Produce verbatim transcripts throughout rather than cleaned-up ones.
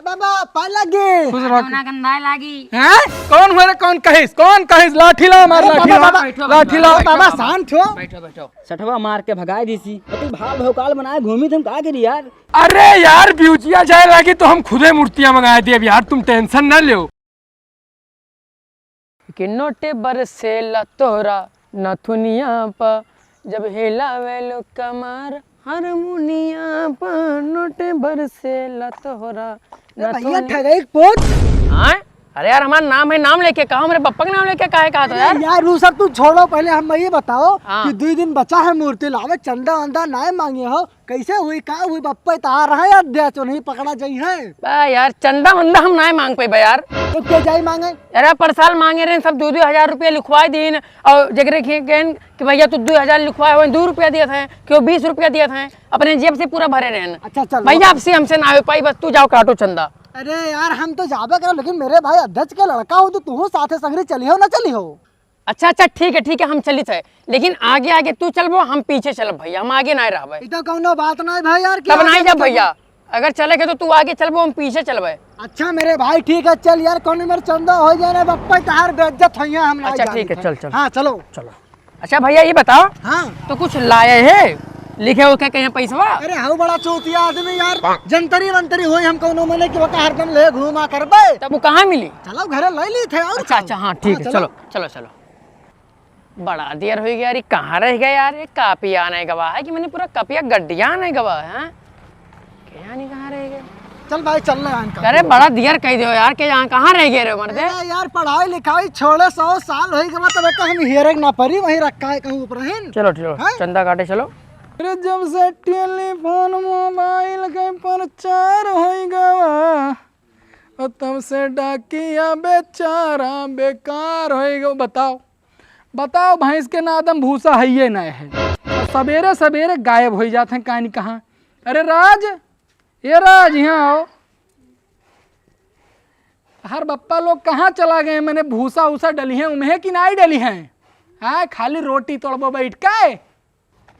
बाबा, पाय लागे। खुश रहो। ना गंधाए लागी। हैं? कौन हुआ रे? कौन कहिस? कौन कहिस? लाठी लाओ, मार अरे लाठी बाबा, लाओ। बाबा, बैठो, लाठी बैठो, लाओ। बैठो, बाबा, बाबा। शांत हो। बैठो, बैठो। सठवा मार के भगाए दीसी। तू भाव भौकाल बनाए घूमी, तुम का करी यार? अरे यार, ब्यूजिया जाए लागी तो हम खुदे मूर्तियां मंगाए देब यार, तुम tension ना लो। कि नोट बरसेला तोहरा नथुनिया प, जब हिलावेलु कमर हारमोनिया प, नोट बरसेला तोहरा ए भैया, नथुनिया। ठगई के पूत। हाँ? अरे यार, हमार नाम है, नाम लेके कहा, हमरे पप्पा के नाम लेके काहे कहा था अरे यार? यार, वो सब तू छोड़ो, पहले हम ये बताओ हाँ। कि दुई दिन बचा है मूर्ति लावे, चंदा वंदा नाय मांगे हो, कैसे हुई, का हुई, बप्पा तहार है अध्यक्ष, उन्हीं पकड़ा जाई है। बा यार, चंदा वंदा हम नाय मांग पाइबे यार। तो के जाई मांगे? अरे, पर साल मांगे रहे सब दो दो हजार रुपया लिखवाए दीन, और जगरे के गएन कि भैया तू दो हजार लिखवाए हो, दो रुपया दिए थे, कि वो बीस रुपया दिए थे, अपने जेब से पूरा भरे रहे। अच्छा, चल, भैया, ओके। अब से हमसे ना हो पाई, बस तू जाओ काटो चंदा। अरे यार, हम तो जाबे करो, लेकिन मेरे भाई अध्यक्ष के लड़का हो तो तू साथे संगरी चली हो ना चली हो? अच्छा, अच्छा, ठीक है, ठीक है, हम चलित है, लेकिन आगे आगे तू चलबो, हम पीछे चलब भैया, हम आगे ना रहबे। ई तो कौनो बात नहीं भाई यार, कि तब आगे नहीं जब चलबो। भैया, अगर चले के तो तू आगे चलबो, हम पीछे चलबे। अच्छा मेरे भाई, ठीक है, चल यार, कौनो मेरे चंदा हो जाए ना, बप्पा तहार बेइज्जत होइया, हम ना अच्छा, ठीक है, जानित है। चल, चल। हाँ, चलो। चलो। अच्छा भैया, ये बताओ, हाँ। तो कुछ लाए है, लिखे हो क्या कहीं पैसवा? अरे, हाउ बड़ा चूतिया आदमी यार, जंतरी मंतरी होई हम कौनो मने कि ओका हरदम ले घूमा करबे। तब वो कहाँ मिली? चलो, घरे ले ली थे और अच्छा, का? अच्छा, हाँ, ठीक हाँ, है, चलो। चलो, चलो, चलो। बड़ा देर हो गया, अरे कहाँ रह गए यार? ये कापिया नहीं गवा है कि मैंने पूरा कपिया गड्डिया नहीं गवा है, हाँ? क्या नहीं, कहाँ रह गए? चल भाई, चल रहे हैं इनका। अरे बड़ा देर कह दियो यार, के यहाँ कहाँ रह गए रे मर्दे? अरे यार, पढ़ाई लिखाई छोड़े सौ साल हो गवा, तब एक हम हेरे ना परी, वहीं रखा है कहूँ ऊपर है। चलो, चलो, हाँ? चंदा काटे चलो। अरे जब से टेलीफोन मोबाइल के प्रचार हो गवा, और तब से डाकिया बेचारा बेकार हो गवा। बताओ, बताओ, भैंस के नादम भूसा हइये ना है। और सबेरे सबेरे गायब होइ जात हैं, कानी कहाँ? अरे राज, ए राज, यहाँ आओ। हर बप्पा लोग कहाँ चला गए? मैंने भूसा उसा डली है उम्हे कि नाई डली है? हाँ, खाली रोटी तोड़बो बैठ के।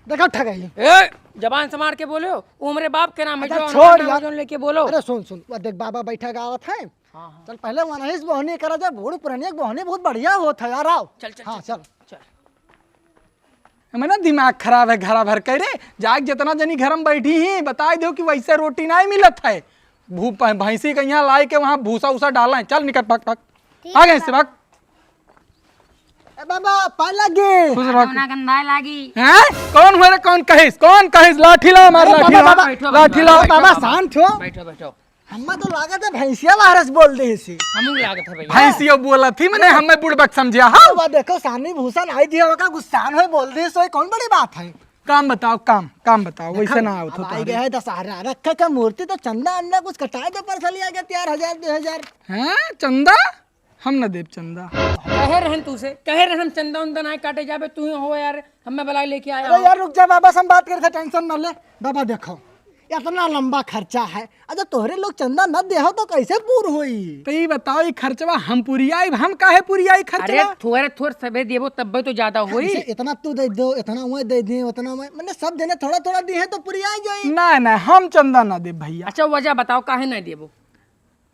देखो ठगई। ए, जबान संभार के बोलो, वो हमरे बाप के नाम है, अच्छा, जो छोड़ हमार नाम यार। जोन लेके बोलो। अरे सुन, सुन, वो देख बाबा बैठा गावत है। हाँ, हाँ। चल पहले वनहिस बोहनी करा जाए, बूढ़ पुरानिया के बोहनी बहुत बढ़िया होत है यार, आओ। चल, चल, हाँ, चल, चल। चल। मैंने दिमाग खराब है घरा भर के रे, जाके जितना जनी घर में बैठी ही, बताई दो कि वैसे रोटी नहीं मिलत है। भू-, भ-, भैंसी के यहाँ लाई के वहाँ भूसा उसा डाला है। चल निकल, भाग, भाग। ठीक आ गए है से, भाग। ए बाबा, पाय लागे। खुश रहो। ना गंधाए लागी। हैं? कौन हुआ रे, कौन कहिस? कौन कहिस? लाठी लाओ, मार अरे लाठी बाबा, लाओ। बाबा। बैठो, लाठी बैठो, लाओ। बैठो, बाबा, बाबा। शांत हो। बैठो, बैठो। हम्मा तो लागत है भैंसिया वायरस बोल दे इसी। हमू लागत है भैया। भैंसिया बोला थी मैंने, हमें बुड़बक समझिया, हाँ? तो वह देखो, सानी भूसा नहीं दिया होगा, गुस्सान होए बोल दे, सो कौन बड़ी बात है? काम बताओ, काम, काम बताओ, वैसे देखो, ना आओ अब तो आई तारे। गया है दशहरा, रखे के मूर्ति तो चंदा अन्ना कुछ कटाए दे, पर चली आ गया यार, हजार, दो हजार। हैं? चंदा? हम न देब चंदा। कहे रहन तू से, कहे रहन हम चंदा उंदा ना काटे जाबे, तू ही हो यार, हमें बला लेके आया अरे हो। यार रुक जा बाबा, हम बात करे थे, tension न ले। बाबा देखो, इतना लंबा खर्चा है, अच्छा तोहरे लोग चंदा न दे हो तो कैसे पूर होई? तो ये बताओ, ये खर्चवा हम पुरियाई, हम काहे पुरियाई अरे खर्चवा? थोड़े थोड़ सबे देबो तब्बे तो ज्यादा होई। इतना तू दे दो, इतना वह दे दे, उतना वह, मैंने सब देने थोड़ा थोड़ा दिए तो पुरिया जाई। ना ना, हम चंदा ना देब भैया। अच्छा वजह बताओ काहे नहीं देबो?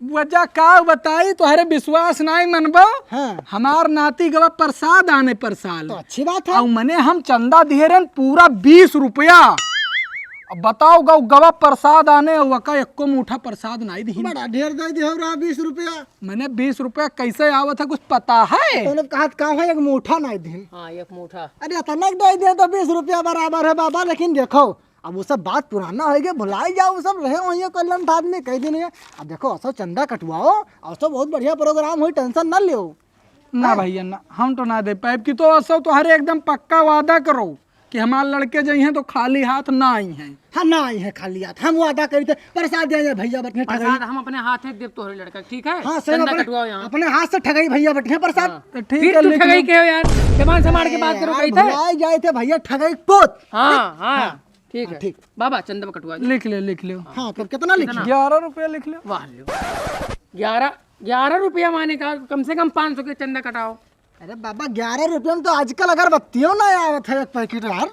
वजह का बताई, तोहरे विश्वास नाई मनबो। हाँ। हमार नाती गवा प्रसाद आने प्रसाद। तो अच्छी बात है। और मने हम चंदा दिहे रहन पूरा बीस रुपया। अब बताओ गौ गवा प्रसाद आने, वका एको मुठा प्रसाद नाई दिहिन। बड़ा ढेर दे दिहो रहा बीस रुपया। मने बीस रुपया कैसे आवत है कुछ पता है? तो उन्हें कहा का है एक मुठा नाई दिहिन। हाँ, एक मुठा। अरे अतनक दे दे तो बीस रुपया बराबर है बाबा, लेकिन देखो अब वो सब बात पुराना होइ गया, भुलाई जाओ, वो सब रहे वहीं कलम धार में कई दिन है। अब देखो, असो चंदा कटवाओ, असो बहुत बढ़िया program होई, tension ना लियो। ना हैं? भैया ना, हम तो ना दे पाइब कि तो असो तोहरे एकदम पक्का वादा करो कि हमार लड़के जइहें तो खाली हाथ ना अइहें। हाँ, ना अइहें खाली हाथ, हम वादा करी थे, प्रसाद दे दे भैया बटने ठगई। प्रसाद हम अपने हाथे देब तोहरे लड़का, ठीक है? हाँ, सही चंदा अपने, कटवाओ यहाँ। अपने हाथ से ठगई भैया बटने प्रसाद। हाँ। तो ठीक फिर है, तू लिख ठगई लो। के हो यार, जबान संभार के बात करो, अरे कही यार, थे। भुलाई जाए थे भैया ठगई पूत। हाँ, हाँ। हाँ। ठीक हाँ, है। ठीक। बाबा, चंदा कटवा दे। लिख ले, लिख ले। हाँ, तो कितना लिख कितना? ले? ग्यारह रुपया लिख ले। वाह, लो। ग्यारह, ग्यारह रुपया माने का, कम से कम पाँच सौ के चंदा कटाओ। अरे बाबा, ग्यारह रुपया में तो आजकल अगरबत्तियों ना आवत है एक packet यार।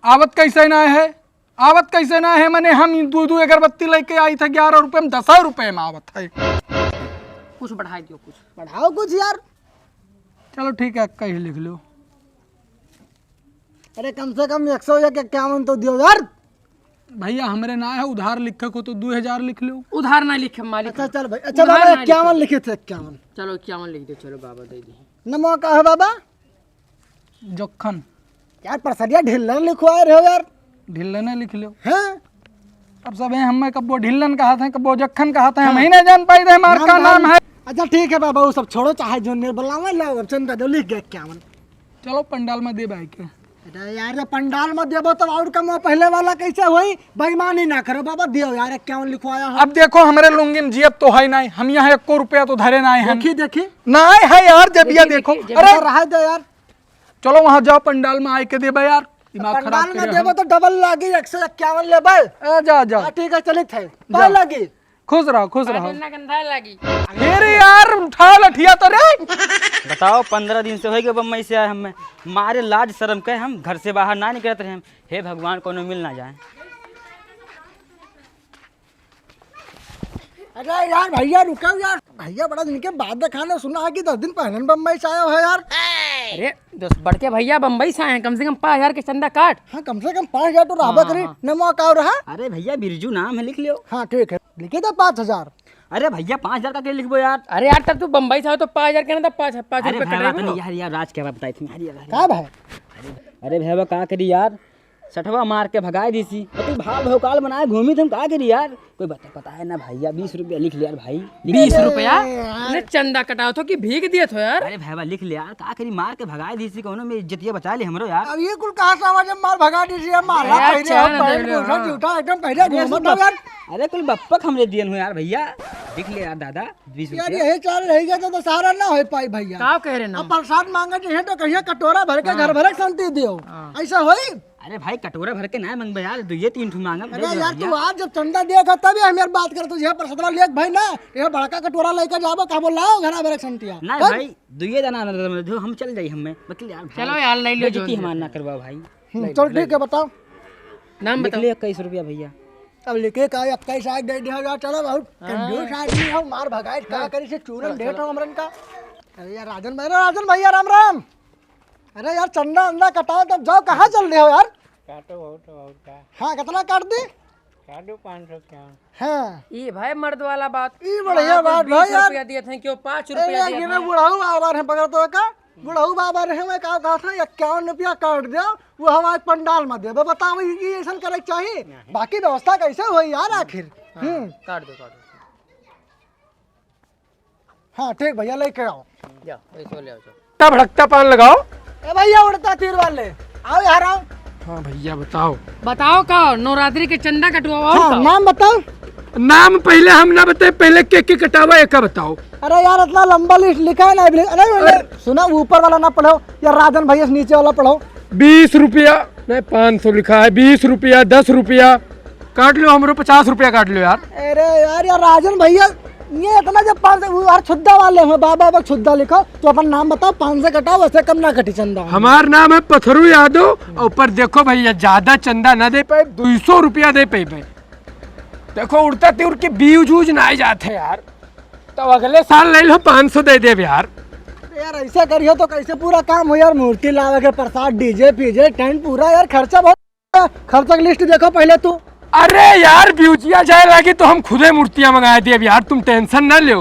आवत कैसे ना है? आवत कैसे ना है, मने हम दू दू अगरबत्ती लेके आई थे, ग्यारह रुपये में, दस रुपये में आवत है। कुछ बढ़ाई दियो, कुछ। बढ़ाओ कुछ यार। चलो ठीक है, इक्कीस लिख लो। अरे कम से कम एक सौ एक इक्यावन तो दियो यार। भैया हमरे ना है, उधार लिखे को तो दो हजार लिख लो। उधार ना लिखे मालिक। अच्छा चल भाई, अच्छा उधार बाबा ना लिखे। इक्यावन लिखे थे, इक्यावन। चलो इक्यावन लिख दो, चलो बाबा दे दी। नमो का है बाबा? जखन। यार परसरिया ढिल्लन लिखवाए रहे हो यार। ढिल्लने लिख लो। हैं? अब सब हैं, हमें कब्बो ढिल्लन कहा था, कब्बो जखन कहा था, हम हाँ। ही ना जान पाई रहे हमार नाम का नाम है। अच्छा ठीक है बाबा, वो सब छोड़ो, चाहे जो ने बुलावे ला, अब चंदा दो लिख गए इक्यावन। चलो पंडाल में दे भाई के। अरे यार, ये पंडाल में देबो तो और कम पहले वाला कैसे होई? बेईमानी ना करो बाबा, दियो यार, इक्यावन लिखवाया है। अब देखो हमरे लुंगी में जेब तो है नहीं, हम यहाँ एको रुपया तो धरे नहीं हैं। देखी, देखी। नहीं है यार, जब ये देखी, देखो। देखी, अरे देखी। रहा दे यार। चलो वहाँ जाओ, पंडाल में आए के देबे यार, दिमाग खराब पंडाल में करे देबो हम। तो डबल लागी, एक सौ इक्यावन लेबे। ए, जा, जा। हाँ, ठीक है, चलित है। जा। पाए लागी। खुश रहो, खुश रहो। ना गंधा लागी। अरे यार, उठा लठिया तो रे। बताओ, पन्द्रह दिन से होइ गए बम्बई से आए हमें, मारे लाज शर्म के हम घर से बाहर ना निकलत रहे हम। हे भगवान, कोनो मिल ना जाए। अरे यार भैया रुको यार, भैया बड़ा दिन के बाद देखा ना, सुना है कि दस दिन पहले बम्बई से आया है यार। अरे दोस्त, बड़के भैया बम्बई से आए हैं, कम से कम पाँच हजार के चंदा काट। हाँ, कम से कम पाँच हजार तो रहबे हाँ, करी, हाँ। नमो का रहा। अरे भैया बिरजू नाम है, लिख लियो। हाँ ठीक है, लिखे दो पाँच हजार। अरे भैया पाँच हजार का के लिखबो यार? अरे यार तब तू बम्बई से आओ तो पाँच हजार कहना था, पाँच, पाँच अरे रुपये भैया कटाई बात बोलो। नहीं यार, यार राज क्या बात बताई थी यार, यार, यार। का भाई? अरे भैया का करी यार, सठवा मार के भगाए दीसी। और तू भाव भौकाल बनाए घूमी, तुम का करी यार? कोई बता, पता है ना भैया, बीस रुपया लिख ले यार भाई, लिख ले। बीस रुपया? अरे यार। ने चंदा कटाओ थो कि भीख दिए थो यार? अरे भैया लिख ले यार, का करी, मार के भगाए दीसी, कोनो में इज्जतिया बचा ले हमरो यार। अब ये कुल कहाँ से आवाज मार भगा दीसी यार, मार अरे यार, पहले चाय हम ना पहले दे रहे दूसरा हो। जूठा एकदम पहले अरे घूमत कुल हो यार। बप-, अरे कुल बप्पक हमरे दियन हो यार भैया, लिख ले यार दादा, बीस यार रुपया। यही चाल रही गया तो, तो सारा ना हो पाई भैया। का कह रहे ना? अब प्रसाद मांगे चाहिए तो कहिए कटोरा भर के हाँ। घर भर के शांति दियो। हाँ। ऐसा होई? अरे भाई, कटोरा भर के ना मंगबे यार, दुइये तीन ठो मांगब, अरे दे दे यार, भैया। तू आज जब चंदा दिया था तब हम यार बात करत, यह प्रसादवा लेके भाई ना, यह बड़का कटोरा लेके जाबो, कहबो लाओ घरा भर के संतिया। नहीं तब? भाई, दुइये जना ना दे, जो हम चल जाई हमें, मतलब यार भाई, चलो यार, ले लियो बेइज्जती जो हमार ले ना करवाओ भाई। हम्म, ले चल लो, ठीक ले है, लो। बताओ। नाम लिख बताओ। लियो इक्कीस रुपया भैया। अब लिखे का इक्कीस आज दे दिया यार, चलो बहुत हाँ। कंजूस आदमी हो, मार भगाए, का हाँ। करी से चूरन चलो, ढेर चलो। हो हमरन का। अरे यार राजन भाई, राजन भैया राम राम। अरे यार, चंदा अंदा कटाओ, तब जाओ, कहाँ चल रहे हो यार? काटो बहुत, बहुत का। हाँ, कितना काट दी? काटो पाँच सौ क्या? हाँ। ई भाई मर्द वाला बात। ई बढ़िया हाँ, बात कुछ भाई बीस यार। रुपया दिए थे, क्यों पाँच ए, रुपया ये दिए गिने थे? बुढ़ऊ बाबा रहे, पकड़ तो का? बुढ़ऊ बाबा रहे, मैं का कहा था, इक्यावन रुपया काट दे, वो हम आज पंडाल में देबे। बताओ, ये, ये ऐसन करे के चाहिए? नहीं। बाकी व्यवस्था कैसे होई यार आखिर? हाँ, हम्म। काट दो, काट दो। हाँ, ठीक भैया, लेके आओ। जा, पैसो ले आओ, चल। भड़कता भड़कता पान लगाओ। ए भैया, उड़ता तीर वाले, आओ यार, आओ। हाँ भैया, बताओ। बताओ का, नवरात्रि के चंदा कटवाओ, हाँ, का? नाम बताओ। नाम पहले हम ना बताए, पहले के के कटावा, एका बताओ। अरे यार, इतना लंबा लिस्ट लिखा है ना, अभी, अरे, अरे, अरे। सुना, ऊपर वाला ना पढ़ो, यार, राजन भैया से नीचे वाला पढ़ो। बीस रुपया, नहीं, पाँच सौ लिखा है, बीस रुपया, दस रुपया, काट लो, हमरो पचास रुपया काट लो यार। अरे यार, यार राजन भैया, ये इतना जब पाँच सौ, वो यार छुद्दा वाले हैं, बाबा, बाबा छुद्दा लिखो, तो अपन नाम बताओ, पाँच सौ कटाओ, वैसे कम ना कटी चंदा। हमार नाम है पथरू यादव, और ऊपर देखो भैया, ज्यादा चंदा ना दे पाए, दुई सौ रुपया दे पाए। देखो, उड़ता तीर के व्यूज वूज ना आ जाते यार, तो अगले साल ले लो, पाँच सौ दे देब यार। अरे यार, ऐसा करियो तो कैसे पूरा काम हो यार, मूर्ति लावे के, प्रसाद, डीजे फीजे, टेंट, पूरा यार खर्चा बहुत। खर्चा की लिस्ट देखो पहले तू। अरे यार, ब्यूजिया जाए लागी तो हम खुदे मूर्तियां मंगाए देब यार, तुम टेंशन ना लो।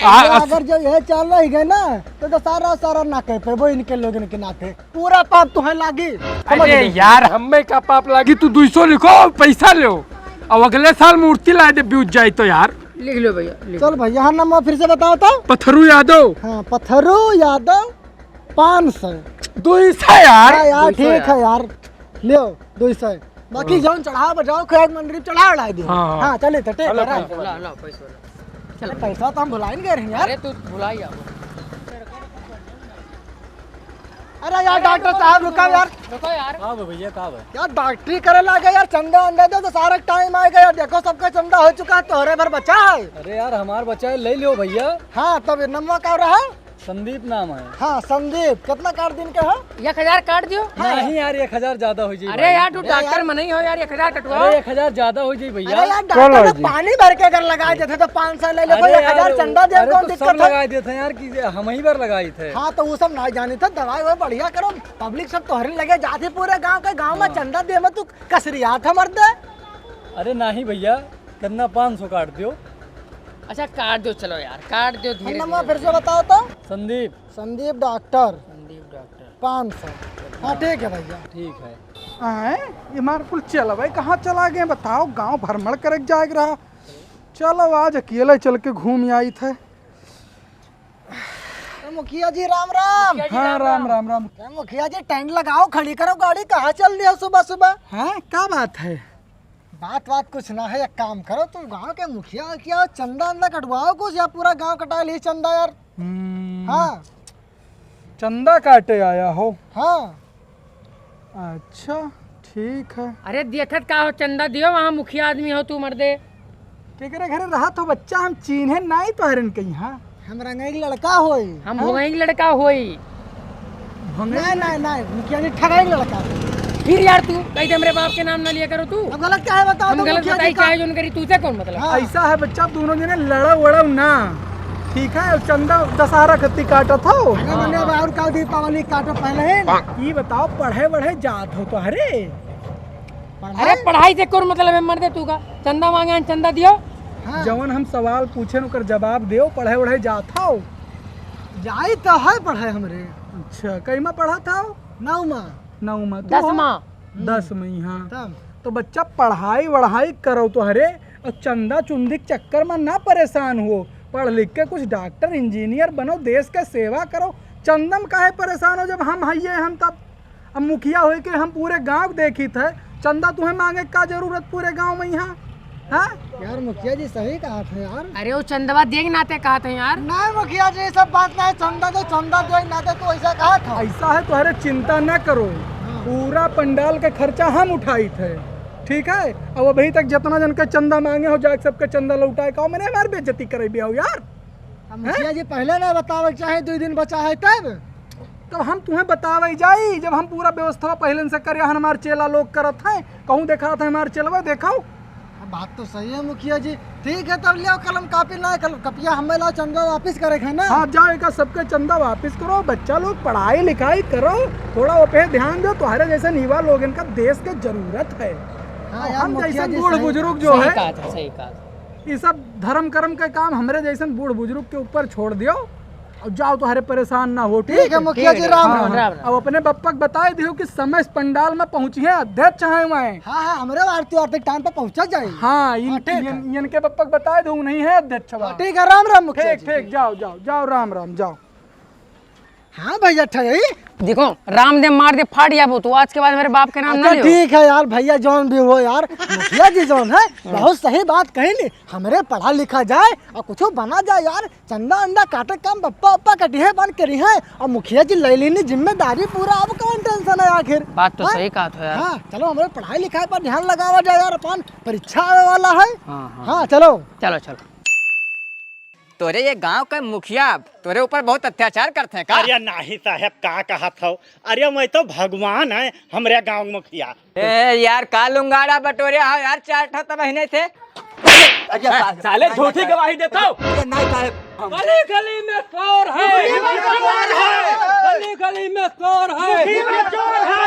आ, अरे अस- अगर जो यह चाल रही गए ना, तो, तो सारा, सारा ना कह पेबो इनके लोगन के नाते। पूरा पाप तुम्हें लागी, समझ अरे गए? यार, हमें का पाप लागी, तू दुई सौ लिखो, पैसा लो। अब अगले साल मूर्ति लाए दे, ब्यूज जाए तो यार। लिख लो भैया, लिख चल लो। भैया, हाँ, नाम फिर से बताओ तो। पथरू यादव। हाँ, पथरू यादव, पाँच सौ। दुई सौ यार। हाँ यार, दुई सौ ठीक यार। है यार, लियो, दुई सौ। बाकी हाँ। जौन चढ़ावा बजावा, खैर मंडली चढ़ा उढ़ाई दियो। हाँ, हाँ। हाँ, चले तो, ठीक है, ला, ला, ला, पैसा ला। चल। पैसा तो हम भुलाइन गए रहे यार। अरे, तू भुलाई जाओ। अरे यार, डॉक्टर साहब, रुका यार। रुको यार। का बा भैया, का बा? यार, डॉक्टरी करे लागे यार, चंदा वंदा दो, तो सारा टाइम आ गया यार। देखो, सबका चंदा हो चुका है, तोहरे भर बचा है। अरे यार, हमार बचा है, ले लियो भैया। हाँ, तब ये नमवा का रहा? संदीप नाम है। हाँ, संदीप, कितना काट दिन के हो? एक हजार काट दियो। हाँ। नहीं यार, एक हजार ज्यादा हो जाई अरे भाई। यार, तू अरे डॉक्टर यार। मनई हो यार, एक हजार कटवाओ। अरे, एक हजार ज्यादा हो जाई भैया। अरे यार, चलो डॉक्टर तो जी। पानी भर के अगर लगा देते तो पाँच सौ ले ले, अरे कोई यार, एक हजार चंदा दे, अरे कौन तो दिक्कत सब है? लगा देते हैं यार, कि हम ही बार लगाई थे। हाँ, तो वो सब ना जाने थे, दवाई वो बढ़िया करो, पब्लिक सब तोहरे लगे जाती पूरे गांव के, गांव में हाँ। चंदा दे में तू कसरियात है मर्दे। अरे नहीं भैया, कितना, पाँच सौ काट दियो। अच्छा काट दियो, चलो यार काट दियो धीरे नंबर धीरे। फिर से बताओ तो। संदीप। संदीप डॉक्टर। संदीप डॉक्टर। पाँच सौ। हाँ ठीक है भैया। ठीक है। आए, ये मार कुल चलबै कहाँ चला गए बताओ, गांव भ्रमण करे जाए रहा। चलो आज अकेले चल के घूम आई थे। ए, मुखिया जी, राम राम। मुखिया जी, हाँ, राम राम, राम। राम, राम। ए, मुखिया जी, टेंट लगाओ, खड़ी करो गाड़ी, कहाँ चल दिया सुबह सुबह? हाँ, का बात है? बात, बात कुछ ना है, एक काम करो, तुम गांव के मुखिया, क्या चंदा अंदा कटवाओ कुछ, या पूरा गांव कटा ली चंदा यार? हम्म। हाँ। चंदा काटे आया हो? हाँ। अच्छा, ठीक है। अरे देखत का हो, चंदा दियो, वहाँ मुखिया आदमी हो तू मर्दे। केकरे घरे रहत हो बच्चा, हम चीन्हे नाई तोहरन के यहाँ। हम रंगई के लड़का होई। हम हाँ? भोंगई के लड़का होई। भोंगई? नहीं, नहीं, नहीं, मुखिया जी ठगई के लड़का होई। फिर यार तू कही दे हमरे बाप के नाम ना लिया करो तू। अब गलत क्या है बताओ हम तो गलत मुखिया जी बताई का? चाहे जोन करी, तू से कौन मतलब? हाँ। ऐसा है बच्चा, दोनों जने लड़ो वड़ो ना, ठीक है? और चंदा दशहरा खत्ती काटत हो। अरे मने अब और का दीपावली काटो पहले ही। ये बताओ पढ़े वढ़े जात हो तो? अरे पढ़ाई? अरे पढ़ाई से कौन मतलब है मर्दे तू का? चंदा मांगे हैं, चंदा दियो। हाँ। जवन हम सवाल पूछे ओकर जवाब दियो, पढ़े वढ़े जात हो? जाई तो है पढ़े हमरे। अच्छा, कईमा पढ़त हो? नौमा। नौमा। तू हो? दसमा। हम्म। दस में ही, हाँ। तब? तो बच्चा पढ़ाई वढ़ाई करो तो हरे, और चंदा चुंदी के चक्कर में ना परेशान हो। पढ़ लिख के कुछ डॉक्टर इंजीनियर बनो, देश के सेवा करो। चंदा में काहे परेशान हो जब हम हइये हम तब? अब मुखिया होई के हम पूरे गांव देखित है, चंदा तुम्हें मांगे का जरूरत पूरे गांव में यहाँ? हाँ? यार मुखिया जी सही कहा था यार। अरे वो चंदवा देख नाते कहा था यार। नहीं मुखिया जी, ये सब बात नहीं, चंदा दो, चंदा दो, नाते तो ऐसा कहा था। ऐसा है, तुम्हारे चिंता ना करो, हाँ। पूरा पंडाल का खर्चा हम उठाई थे, ठीक है? अब अभी तक जितना जन का चंदा मांगे हो, जाके सबके चंदा लौटाए का, मैंने हमारी बेइज्जती करे भी हो यार। अब मुखिया जी पहले ना बतावे के चाहे, दो दिन बचा है तब। तब हम तुम्हें बतावे जाई, जब हम पूरा व्यवस्था पहले से करे हन, हमार चेला लोग करत हैं, कहूँ देखा था हमार चेलवा, देखाओ। अब बात तो सही है मुखिया जी। ठीक है, तब लियो कलम कापी ना, कल कपिया हमें लाओ, चंदा वापिस करे है ना। हाँ, जाओ, एका सबके चंदा वापिस करो, बच्चा लोग पढ़ाई लिखाई करो, थोड़ा वो पे ध्यान दो, तुम्हारे जैसे युवा लोग इनका देश के जरूरत है। हाँ और यार, हम मुखिया जैसे जी बूढ़ सही बुजुर्ग जो सही है, कहा था, सही कहा था। ये सब धर्म कर्म के काम हमरे जैसन बूढ़ बुजुर्ग के ऊपर छोड़ दियो। और जाओ, तुम्हारे परेशान ना हो, ठीक ठीक है है? मुखिया जी, ठीक है। राम हाँ, राम। राम, राम। अब अपने बप्पा के बताए दियो कि समय से पंडाल में पहुँचिए, अध्यक्ष हैं वहीं। हाँ, हाँ, हमरे आरती आरती टाइम पे पहुँचा जाए। हाँ, इन, हाँ, ठीक इन, है। इनके बप्पा के बताए दियो, नहीं है अध्यक्ष हाँ, वहाँ। ठीक है, राम राम मुखिया ठीक, जी। ठीक, जाओ, जाओ, जाओ, राम राम, जाओ। हाँ भैया, ठगई। देखो, रामदेव मार दे, फाट जाबो तू। आज के बाद मेरे बाप के नाम ना अच्छा, लियो। ठीक है यार, भैया जौन भी हो यार, मुखिया जी जौन है, बहुत सही बात कही ली। हमरे पढ़ा लिखा जाए और कुछ बना जाए यार, चंदा अंदा काटे काम बप्पा उप्पा कटिहे बन करी है, और मुखिया जी ले लेनी जिम्मेदारी पूरा, अब कौन टेंशन है आखिर? बात तो हाँ? सही कहा था यार। हाँ, चलो हमरे पढ़ाई लिखाई पर ध्यान लगावा जाए यार, अपन परीक्षा आवे वाला है। हाँ, हाँ। हाँ, चलो। चलो, चलो। तोरे ये गांव के मुखिया तोरे ऊपर बहुत अत्याचार करते हैं का? अरे नाही साहेब, का कहत हो? अरे मैं तो भगवान है हमरे गांव के मुखिया। ए यार, का लुंगाड़ा बटोरे हो यार, चार ठो तो महीने थे। अरे हाँ, साले झूठी गवाही देता हो। अरे नाही साहेब। गली गली में चोर है। गली गली में चोर है। गली गली में चोर है।